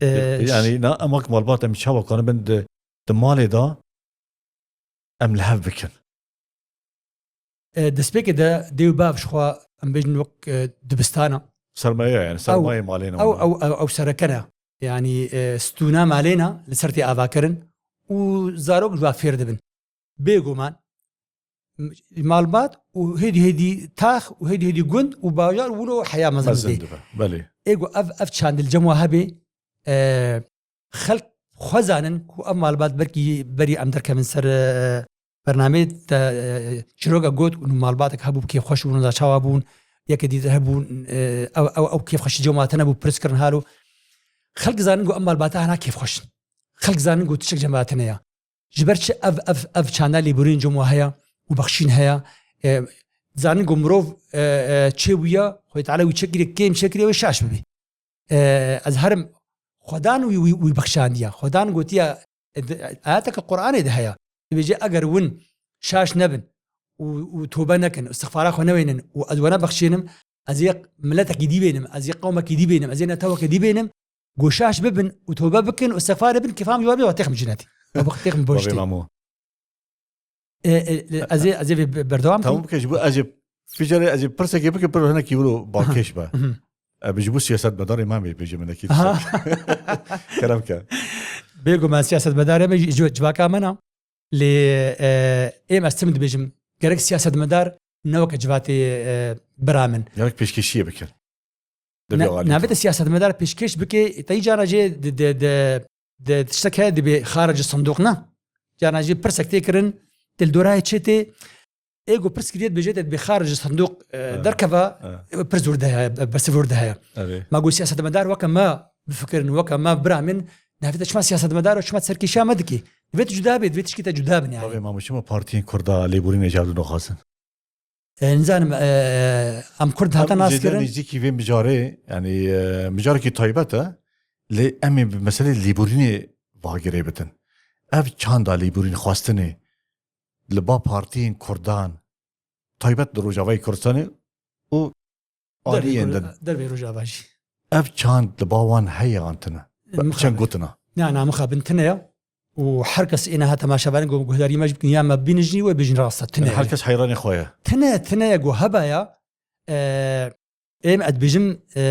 Ee, Yani na, em wek malbat em çawa karin bin di, di malê de em li hev bikin? E, destpêkê de dê û bav ji xwe em bêjin wek, e, dibistana. Sermaye yani, Ew, sermayê malê ne ew, wana. ew, ew, ew sereke ne. Yani, e, stûna malê ne li ser tê avakirin û zarok ji wa fêr dibin. Bêguman, m-, malbat û hêdî hêdî tax û hêdî hêdî gund û bajar wilo heya mezin Mezin dibê. dibe, belê. Ê ku ev, ev çand li cem wa hebê, e, xelk xwe zanin ku ev malbat belkî berî em derkevin ser, e, bernameyê te, e, çîroka got û malbatek hebû kêfxweş bûn, da çawa bûn, yekê dîtir hebûn, e, ew, ew, ew kêfxweşî cem wa tine bû pirs kirin halo. Xelk zanin ku ev malbata hena kêfxweş in. Xelk zanin ku tiştek cem wa tine ya. Ji ber çi ev, ev, ev çanda lêborîn cem wa heye û bexşîn heye? E, zanin ku mirov, e, e, çêbûya, Xwedê Teala wî çekirê, kêm çekirê wê şaş bibî. E, ez herim Xwedan wî, wî, wî bexşandiya. Xwedan gotiya, e, di, ayeteke Qur'anê de heye. Dibêje eger win şaş nebin û, û tobe nekin, istixfara xwe newênin û ez we nebexşênim, ez yê miletekî dî bênim, ez yê qewmekî dî bênim, ez yê netewekê dî bênim, ku şaş bibin û tobe bikin û istixfarê bin, kêfa min ji we bê, we têxim cinetî. We têxim Bavê boştî. Mamo. E, e, ez ê, ez ê vê berdewam Tamam kim? Bike, ji bo ez ê ficerê, ez ê pirsekê bikim, pir hinekî wilo balkêş be. Mhm. E, ji bo siyasetmedarê me bê bêje min nekî Aha. Kerem ke. Bêguman siyasetmedarê me ji, ji civaka me ne. Lê, e, êm ez tim dibêjim, gerek siyasetmedar ne weke civatê, e, bira min. Gerek pêşkêşiyê bikin. Di vê Ne, alî navê de. Te siyasetmedar pêşkêş bike, te î cara jê di, di, di, di tiştek heye dibê xaricî sindoq ne. Cara jê pirsek tê kirin, te li dorayê çê tê, ê ku pirs kiriye dibêje te dibê xaricî sindoq, e, Evet. derkeva, Evet. e, pirs wir de heye, e, bersiv wir de heye. Evet. Ma ku siyasetmedar weke me bifikirin, weke me bira min, navê te çima siyasetmedar û çima serkêşiya me dikî? Divê tu cuda bê, divê tişkî te cuda bin yani. Bavê Mamo, çima partiyên Kurda lêborînê ji hev du naxwazin? E, nizanim, e, em Kurd hate Em nas jêde kirin. Nêzdîkî vê mijarê, yani, e, mijarekî taybet e, lê em ê bi meselê lêborînê vagirê bidin. Ev çanda lêborîn xwestinê li ba partiyên Kurdan, taybet li Rojavayê Kurdistanê û Dervê aliyên Kur-, din. dervê Rojava jî. Ev çand li ba wan heye an tine? Mixabin. Çend gotina? Na, na, mixabin tine ya. Û her kes êna ha temaşevanê ku guhdarî me jî bikin, ya me bînin jî wê bêjin rasta, tine Yani ye. Her kes heyranê xwe ye. Tine, tine ye ku heba ya, e, êm ez dibêjim, e,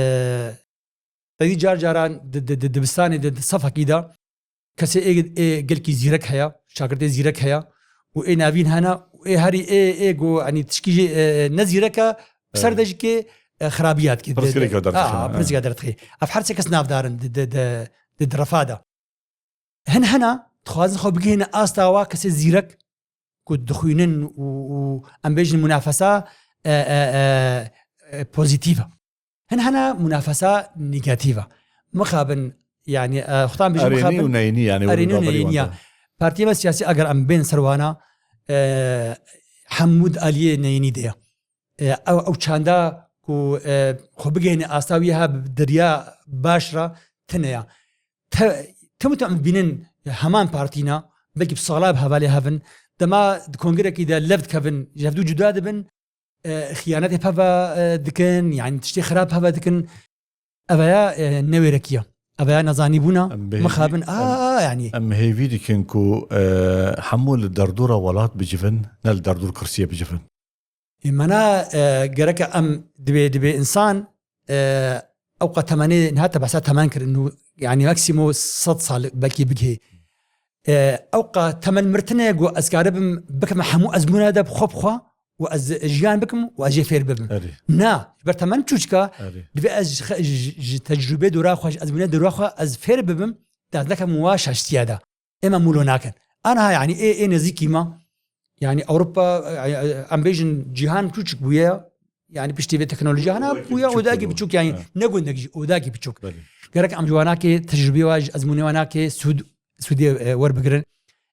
te dî car caran di, di, di dibistanê de, di sefekî de kesê ê, ê gelkî zîrek heye, şagirtê zîrek heye û ê navîn hene û ê herî ê, ê ku, hani, tişkî jî, e, e, ne zîrek e, bi ser Evet. de jî kê, e, xirabiya dikê. Pirsgirêka De, de, derdixîne, a, evet. pirsgirêka derdixî. Ev her sê kes navdar in di, di, di, di, di refa de. Hin hene dixwazin xwe bigihîne asta wa kesê zîrek ku dixwînin û, û em bêjin munafesa, e, e, e, e, pozîtîf e. Hin hene munafesa negatîf e. Mixabin, yani, e, xwe tam bêjin Erênî mixabin. û neyînî, yani, Erênî û wilo neyînî ya. Navberî wan de. Partiyê me siyasî eger em bên ser wana, e, hemû di aliyê neyînî de ye. E, ew, ew çanda ku, e, xwe bigihîne asta wî ha bi deriya baş re tine ya. Te-, tim û tim em dibînin heman partî ne, belkî bi sala bi hevalê hev in. Dema di kongrekî de lev dikevin, ji hevdû cuda dibin, e, xiyanetê peve, e, dikin, yani tiştê xirab peve dikin. Ev ya, e, newêrekiya. Ev ya nezanîbûna, Em bi hêvî, mixabin, em, a, yani. Em hêvî dikin ku, e, hemû li derdora welat bicivin, ne li derdor kursiyê bicivin. Ê, mena, e, gereke em dibê, dibê insan, e, ew qe temenê, niha te behsa temen kirin û, yani, maksimo sed sal belkî bigihê. E, ew qe temen mirtine ku ez karibim bikevim hemû ezmûna de bi xwe bi xwe û ez jiyan bikim û ez jê fêr bibim. Erê. Na, ji ber temen çûçka, Erê. divê ez ji xe-, ji, ji tecrûbê dora xwe, ji ezmûnê dora xwe ez fêr bibim, derdnekem wa şaştiya de. Ême mûlo nakin. Aniha, yani, ê, ê nezîkî me, yani, Ewropa, e, e, em bêjin cîhan çûçik bûye, yani, piştî vê teknolojiya hana Odakî bûye, biçûk odakî bû. biçûk, yani, Ha. ne gundek jî, odakî biçûk. Belê. Gerek em ji wanakê tecrûbê wa, ji ezmûnê wanakê sûd, sûdê, e, werbigirin.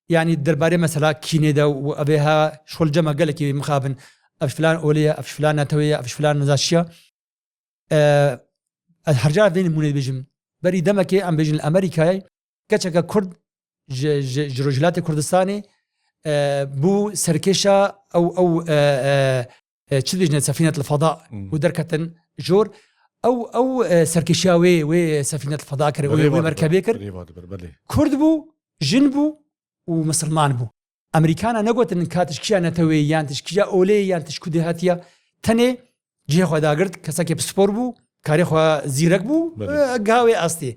Yani, derbarê mesela kînê de û evê ha şol cema gelekî mixabin, ev ji filan olê ye, ev ji filan netewê ye, ev ji filan nizaşiya. E, ez her cara vê nimûnê dibêjim. Berî demekê em bêjin li Amerîkayê, keçeke Kurd ji, ji, ji Rojhilatê Kurdistanê, e, bû serkêşa ew, ew, e, e, e, çi dibêjin, sefînet li feda Hmm. û derketin jor. Ew, ew, e, serkêşiya wê, wê sefînet li feda kir, wê, Rêva wê dibir, merkebê kir. rêva dibir, belê. Kurd bû, jin bû û misilman bû. Amerîkana negotin ka tişkiya netewê yan tişkiya olê yan tişku dêhatiya. Tenê cihê xwe dagirt, kesekê pispor bû, karê xwe zîrek bû, Belê. e, gavê astê.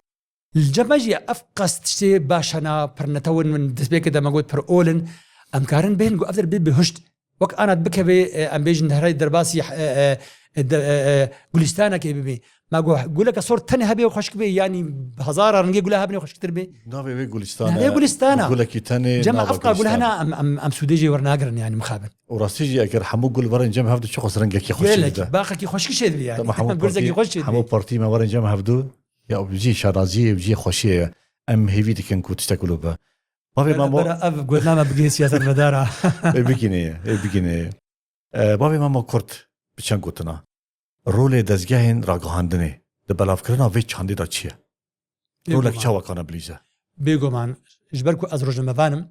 Li cem me jî ev qas tiştê baş hena, pir netew in, min destpêkê de me got pir ol in. Em karin bêhn ku ev der bê bihuşt. Wek ana dibikeve, e, em bêjin herê derbasî, e, e, e, de, e, e, gulistanekê bibê. Ma got, guleke sor tenê hebe û xweşik bê, yanî hezara rengê gula hebinê xweşiktir bê. Navê wê gulistana. Navê gulistana. Gulekî tenê Cem nava ev qa gul gulistana. hena em, em, em sûdê jê wernagirin, yanî mixabin. Û rastî jî eger hemû gul werin cem hev de çiqas rengekî xweşî Gelek, dide. baxekî xweşik çê dibê, yanî. Dema hemû Gurzekî partî, xweş çê dibê. hemû partî me werin cem hev du, ya bi cî şanaziyê, bi cî xweşiyê ye. Em hêvî dikin ku tiştek wilo be. Bavê Memo. Bera ev gotina me bigihê siyasetmedara. Ê bigîne ye, ê bigîne ye. E, bavê Memo Kurt bi çend gotina. Rolê dezgehên ragihandinê di belavkirina vê çandê de çi ye? Rolek çawa kane bilîze? Bêguman, ji ber ku ez rojnamevan im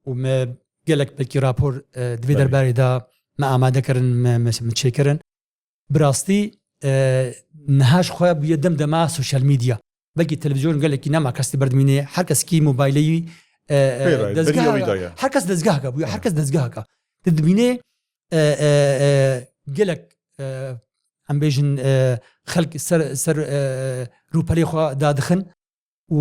û me gelek belkî rapor, e, di vê derbarê de me amade kirin, me, me, me çêkirin. Bi rastî, e, niha ji xwe bûye dem dema sosyal medya. Belkî televîzyon gelekî nema kes diberdimînê, her kes kî mobaylê wî, e, e, dezgeheke, her kes dezgeheke bûye, her kes dezgeheke. Didimînê, e, e, e, gelek, e, em bêjin, e, xelk ser, ser, e, rûpelê xwe dadixin û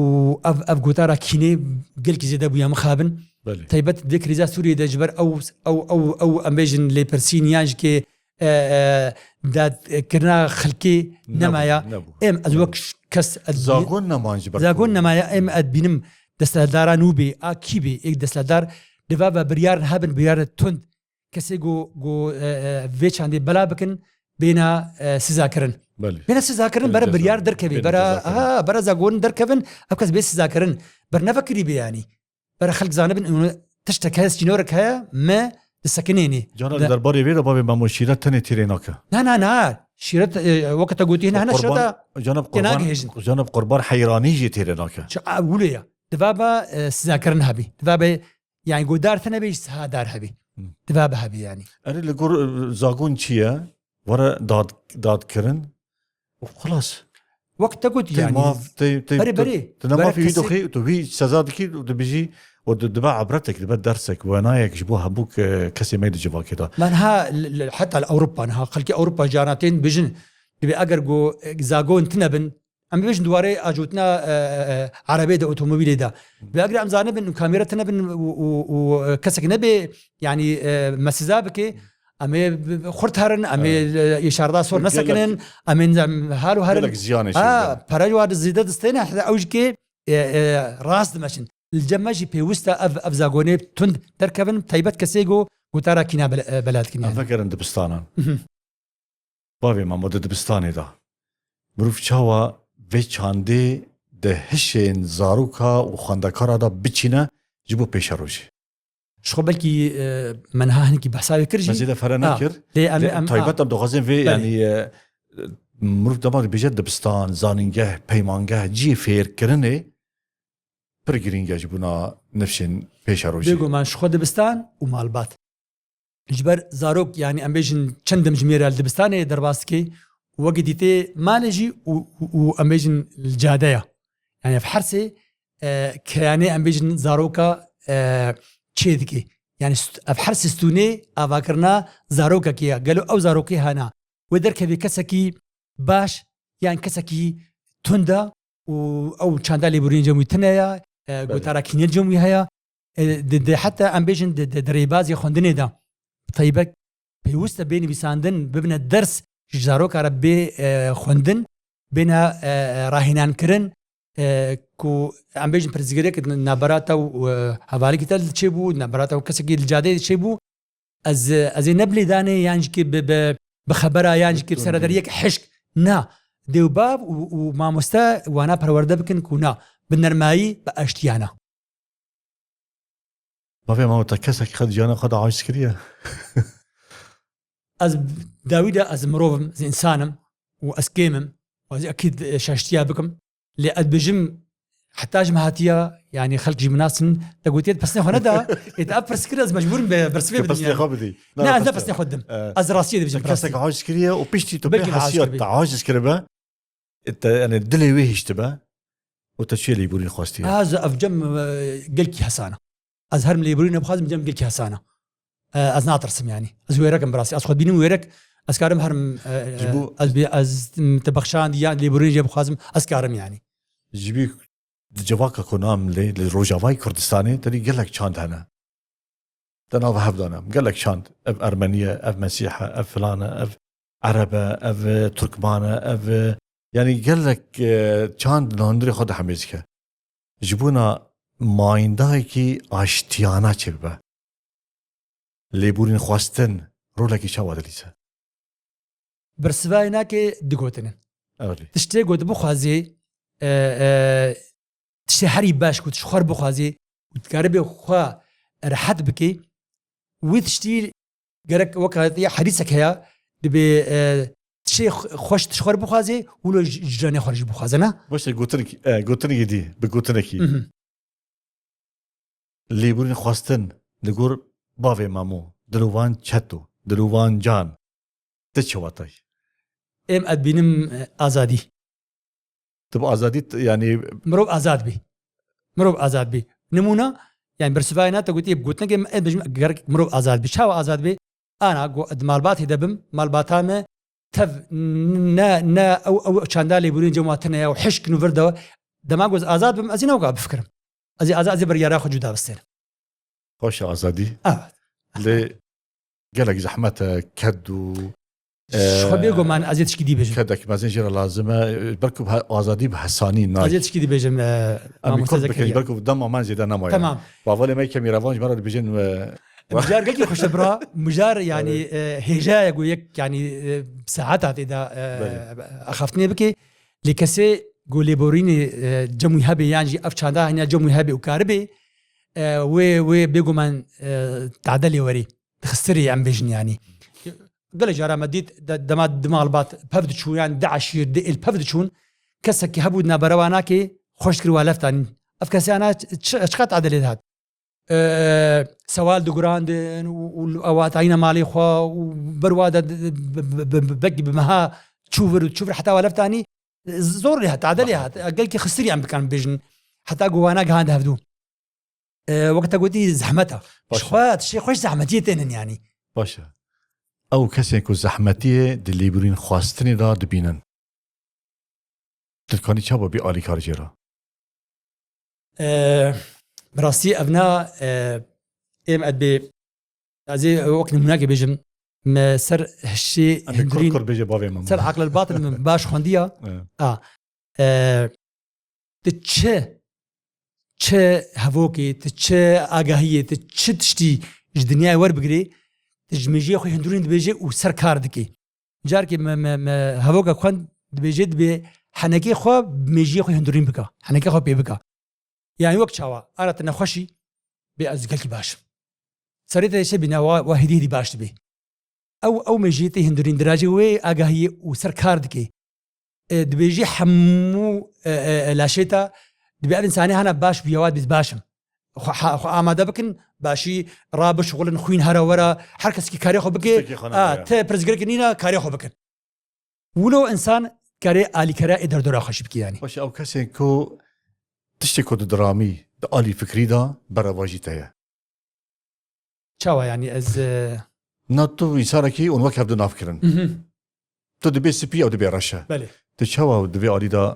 ev, ev gotara kînê gelkî zêde bûye mixabin. Belê. Taybet di krîza Sûriyê de ji ber ew, ew, ew, ew em bêjin lêpirsîn yan jî kê, e, e, dadkirina xelkê nemaya. Nebû, nebû. Em, ez wek ş-, kes, ez zagon neman ji ber zagon nemaya, em, ez bînim desthilatdara nû bê, a kî bê, êk desthilatdar diva ve biryar hebin, biryar tund. Kesê ku, ku, e, e, vê çandê bela bikin, bêna, e, sizakirin. Belê. Bêna sizakirin, bere biryar derkevê, bere, aha, bere zagon derkevin, ev kes bê sizakirin. Ber nevekirî bê yanî. Bere xelk zanibin, û tiştek heye, sînorek heye, me disekinênê. Cana li derbarê vê de bavê Memo Şîret tenê têrê nake. Na, na, na. Şîret, e, weke te gotî, hene, hene Şîret. Cana bi qurban, cana bi qurban heyranî jî têrê nake. Çi, a, wilo ye. Diva ba, e, sizakirin hebî. Diva be Yani godar tune bê, ji siha dar hebî. Hmm. Diva bi hebî yani. Erê li gor, e, zagon çi ye? Were dad, dadkirin. Û xilas. Wek te got yani. Tê maf, tê, tê, berê, tu, berê. Tu ne mafî wî doxî, tu wî seza dikî û tu bijî û tu dibe ibretek, dibe dersek, wenayek ji bo hemû ke-, kesê me di civakê de. Man ha, l-, l-, heta li Ewropa, ha, xelkê Ewropa cana tên bijin. Dibe eger go, e, zagon tune bin, Em bibêjin di warê ajotina, e, e, e, erebê de, otomobîlê de. Bi agirê em zanibin, kamera tine bin û, û, û, e, kesek nebe, yani, e, me siza bike, em ê bi, bi, xurt herin, em ê, e, ê şarda sor nesekinin, em ê, em hal û herin. Gelek ziyanê çêdibin. Ha, pere ji wa zêde distêne, hede ew jî kê, e, e, rast dimeşin. Li cem me jî pêwist e ev, ev zagonê tund derkevin, taybet kesê go gotara kîna bela-, e, bela dikin yani. Em vegerin dibistanan. Mhm. Bavê Memo di dibistanê de. Mirov çawa vê çandê di hişên zaroka û xwendekara de biçîne ji bo pêşerojê? Ji xwe belkî, e, me niha hinekî behsa wê kir jî. Me zêde fere nekir. Lê em, lê em, taybet em dixwazin vê, belê, yanî, e, mirov dema dibêje dibistan, zanîngeh, peymangeh, cihê fêrkirinê pir girîng e ji bona nifşên pêşerojê. Bêguman ji xwe dibistan û malbat. Ji ber zarok, yani em bêjin çend demjimêr e li dibistanê derbas dike, wekî dîtê malê jî û, û, û em bêjin li cade ye. Yani ev hersê, e, keyanê em bêjin zaroka, e, çê dike. Yani st-, ev hersê stûnê avakirina zarokekê ye. Gelo ew zarokê hana? Wê derkevê kesekî baş yan kesekî tund e û ew çanda lêborînê cem wî tune ye, e, belê, gotara kînê cem wî heye. E, di, di, heta em bêjin di, di, di rêbazê xwendinê de taybet pêwist e bê nivîsandin, bibine ders ji zaroka re bê, e, xwendin, bêne, e, e, rahînankirin, e, ku em bêjin pirsgirêk navbera te û, e, hevalekî te çêbû, navbera te û kesekî li cadeyê çêbû, Ez, ez ê ne bi lêdanê yan jî ki bi, bi, bi xebera yan jî ki bi seredariyek hişk. Na. Dê û bav û, û mamoste wana perwerde bikin ku na. Bi nermayî, bi aştiyana. Bavê Memo, te kesek xwe di ciyana xwe de aciz kiriye? Ez dawî de ez mirov im, ez însan im û ez kêm im û ez ê ekîd, e, şaştiya bikim. Lê ez dibêjim, heta ji me hatiya, yani xelk jî min nasin, te gotiye, tu pesnê xwe neda, ê, te ev pirs kir, ez mecbûr im be-, bersivê bidim, yani. Tu pesnê xwe bidî. Ne, ez ne pesnê xwe didim. E, ez rastiyê dibêjim, te kesek aciz kiriye û piştî tu bê hesiya te aciz kiribe, e, te, yani dilê wê hiştibe û te çiye lêborîn xwestiye? Ez ev cem, e, gelkî hesana. Ez herim lêborîne bixwazim, cem gelkî hesana. E, ez natirsim yani. Ez wêrek im bi rastî. Ez xwe dibînim wêrek, ez karim herim, e, ji bo ez bi, ez, m, te bexşandî yan lêborînê jê bixwazim, ez karim yani. Ji bî di civaka ku nam lê, li Rojavayê Kurdistanê, tenê gelek çand hene. Te nav hev dane. Gelek çand. Ev Ermenî ye, ev Mesîh e, ev filan e, ev Ereb e, ev Turkman e, ev, yani gelek, e, çand li hundirê xwe dihemêzike. Ji bona mayîndayekî aştiyana çêbibe. Lêborîn xwestin rolekî çawa dilîze? Bersivayê nake du gotin in. Erê. Tiştê ku tu bixwazî, e, e, tiştê herî baş ku tu ji xwe re bixwazî, û dikaribê xwe rehet bikê, wî tiştî gerek weke ya hedîsek heye, dibê, e, tiştê xweş tişt xwe bixwazê, wilo ji, ji jiranê xwe jî bixwaze, ne? Baş e, gotinek-, e, gotinekî dî, bi gotinekî. Mhm. Lêborîn xwestin li gor bavê Memo, dilovan çeto, dilovan can, ti çi watay? Êm ez dibînim, e, azadî. Tu bi azadî t-, yanî Mirov azad bî. Mirov azad bî. Nimûna, yani bersivayê na te gotî, gotinekê em ê bêjim, gerek mirov azad bî. Çawa azad bî? Ana, go-, di malbatê de bim, malbata me tev n-, ne, ne ew, ew çanda lêborîn cem wa tine ya û hişk nû vir de, dema ku ez azad bim, ez ê ne weka bifikirim. Ez ê azad, ez ê biryara xwe cuda bistêrim. Xweş e azadî. Evet. Lê gelek zehmet e, ked û, Ji xwe e, bêguman ez ê tişkî dî bêjim. Kedek mezin jê re lazim e. Belku bi he-, azadî bi hesanî nayê. Ez ê tişkî dî bêjim, e, Em mamoste kurt bikin, Zekeriya. Belku dema me zêde nemaye. Tamam. Bavalê me kemî revan ji me re dibêjin, e, Mijar gelkî xweş e bira. Mijar yani, Evet. e, hêja ye ku yek yani, e, saeta tê de, e, Belê. axaftinê bike. Lê kesê ku lêborînê, e, cem wî hebe yan jî ev çanda heniya cem wî hebe û karibê, e, wê, wê bêguman, e, tade lê werî. Xistirî em bêjin yanî. Gelek cara me dît, de-, dema di malbat pev diçû, yan di eşîr, di êl pev diçûn, kesekî hebû di navbera wan nakê, xweş dikir wa leftanîn. Ev kesê ana çi, çi, çiqat edelê dihat? Eee, sewal digurandin û, û ew hatayîne malê xwe û ber wa de, de, be-, be-, be-, be-, belkî bi meha çû vir û çû vir heta wa leftanî, zor lê hat, tade lê hat. Gelkî xistirî em bikan bêjin. Heta ku wana gihand hevdû. E, wek te gotî zehmet e. Baş e. Ji xwe, tiştê xweş zehmetiyê tênin yanî. Baş e. Ew kesên ku zehmetiyê di lêborîn xwestinê de dibînin. Tu dikanî çawa bî alîkar jê re? E, bi rastî ev na, e, êm ez bê, ez ê wek nimûnekê bêjim, me ser hişê Em ê kurt hundirîn, kurt bêje bavê min. Ser aqlil batin min baş xwendiya. Evet. A, e, tu çi, çi hevokê, tu çi agahiyê, tu çi tiştî ji dinyayê werbigirê, tu ji mêjiyê xwe hundirîn dibêjê û ser kar dikê. Carkê me, me, me hevoka xwend dibêjê, dibê henekê xwe bi mêjiyê xwe hundirîn bika, henekê xwe pê bika. Yani wek çawa, ara tu nexweşî, bê ez gelkî baş im. Serê te şe bîne wa, wa hêdî hêdî baş dibê. Ew, ew mêjiyê tê hundirîn dirajê wê agahiyê û ser kar dikê. E, dibêjî hemû, e, e, e, laşê te, dibê ev însanê hana baş bûye, wa dibê baş im. Xwe, ha, xwe amade bikin, başî ra bişixulin, xwîn here were, her kes ki karê xwe bike, Tiştekî xwe a, nebe. Te pirsgirêk nîne, karê xwe bikin. Wilo însan karê alîkera ê derdora xwe jî bike yanî. Baş, ew kesên ku tiştê ku tu diramî, di alî fikrî de berevajî te ye. Çawa yanî ez, e, Na tu însanekî hûn wek hevdu nav kirin. Mhm. Tu dibê spî, ew dibê reş e. Belê. Tu çawa di vê alî de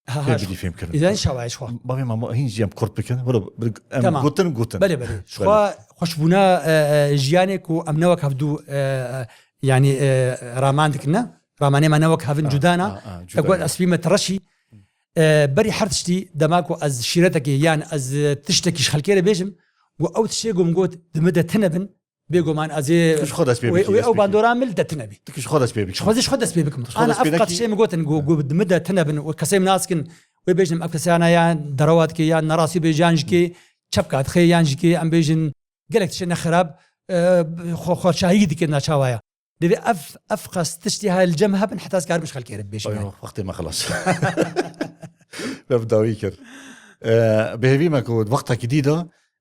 Ha, ha, fêm bidî fêm kirin? Îzen çawa ez xwe? Bavê me, hîn jî em kurt bikin. Wilo, em Tamam. gotin, gotin. Belê, belê. Ji Belê. xwe xweşbûna, e, e, jiyanê ku em ne wek hevdu, e, e, yanî, e, raman dikin, ne? Ramanê me ne wek hevin Ha, cuda ne? ha, ha, Te cuda got ne. ez spî me tireşî. E, berî her tiştî dema ku ez şîretekê yan ez, e, tiştekî ji xelkê re bêjim, ku ew tiştê ku min got di min de tune bin, bêguman ez ê Tu ji xwe dest pê wê, bikî, wê dest ew pê bandora min li de tune bî. Tu ji xwe dest pê bikî. Ji xwe zî ji xwe dest pê bikim. Tu ji xwe Ana dest pê ev qet nekî. tiştê min gotin, ku, ku di min de tune bin, û kesê min nas kin, wê bêjin ev kesana yan derewa dike, yan nerasî bê, yan jikê çepka dixê, yan jikê em bêjin gelek tiştê ne xirab, e, xwe, xweşahî dike naçawa ya. Divê ev, ev qas tiştî ha li cem hebin, heta ez karim ji xelkê re bibêjim, Ay, yanî. Wextê me xilas. Me bi dawî kir. E, bi hêvî me ku wextekî dî de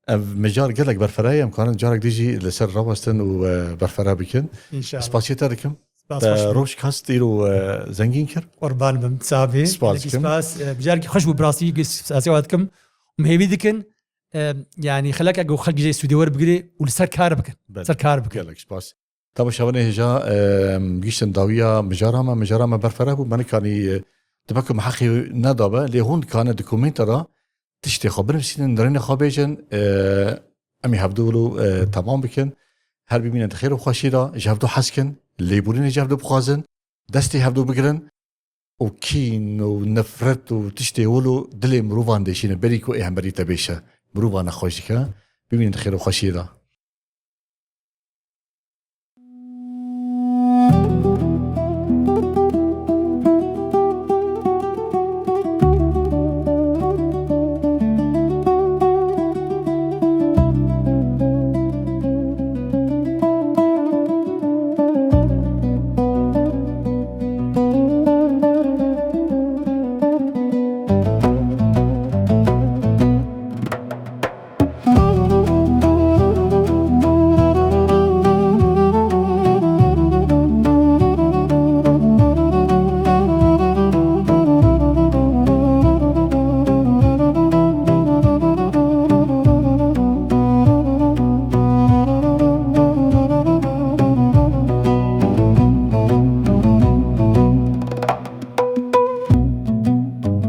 ev mijar gelek berfireh e, em karin carek dî jî li ser rawestin û, e, berfireh bikin. Înşallah. Spasiyê te dikim. Spas, Te xweş be. roj kast îro, e, zengîn kir. Qurban bim, sabî. Spas Gelekî dikim. spas. E, mijarekî xweş bû, bi rastî spasiya we dikim. Em hêvî dikin, e, yanî xeleke ku xelk jê sûdê werbigire û li ser kar bikin. Belê. Ser kar bikin. Gelek spas. Temaşevanê hêja, em, gihîştin dawiya mijara me, mijara me berfireh bû, me nikanî, e, dibê ku me heqê nedabe, lê hûn dikane di komênta re tiştê xwe binivîsînin, nirênê xwe bêjin, e, em ê hevdu wilo, e, temam bikin. Her bimînin di xêr û xweşî de, ji hevdu hez kin, lêborînê ji hevdu bixwazin, destê hevdu bigirin. û kîn û nefret û tiştê wilo dilê mirovan dêşîne, berî ku ê hemberî te bêşe, mirovan nexweş dike. Bimînin di xêr û xweşiyê de.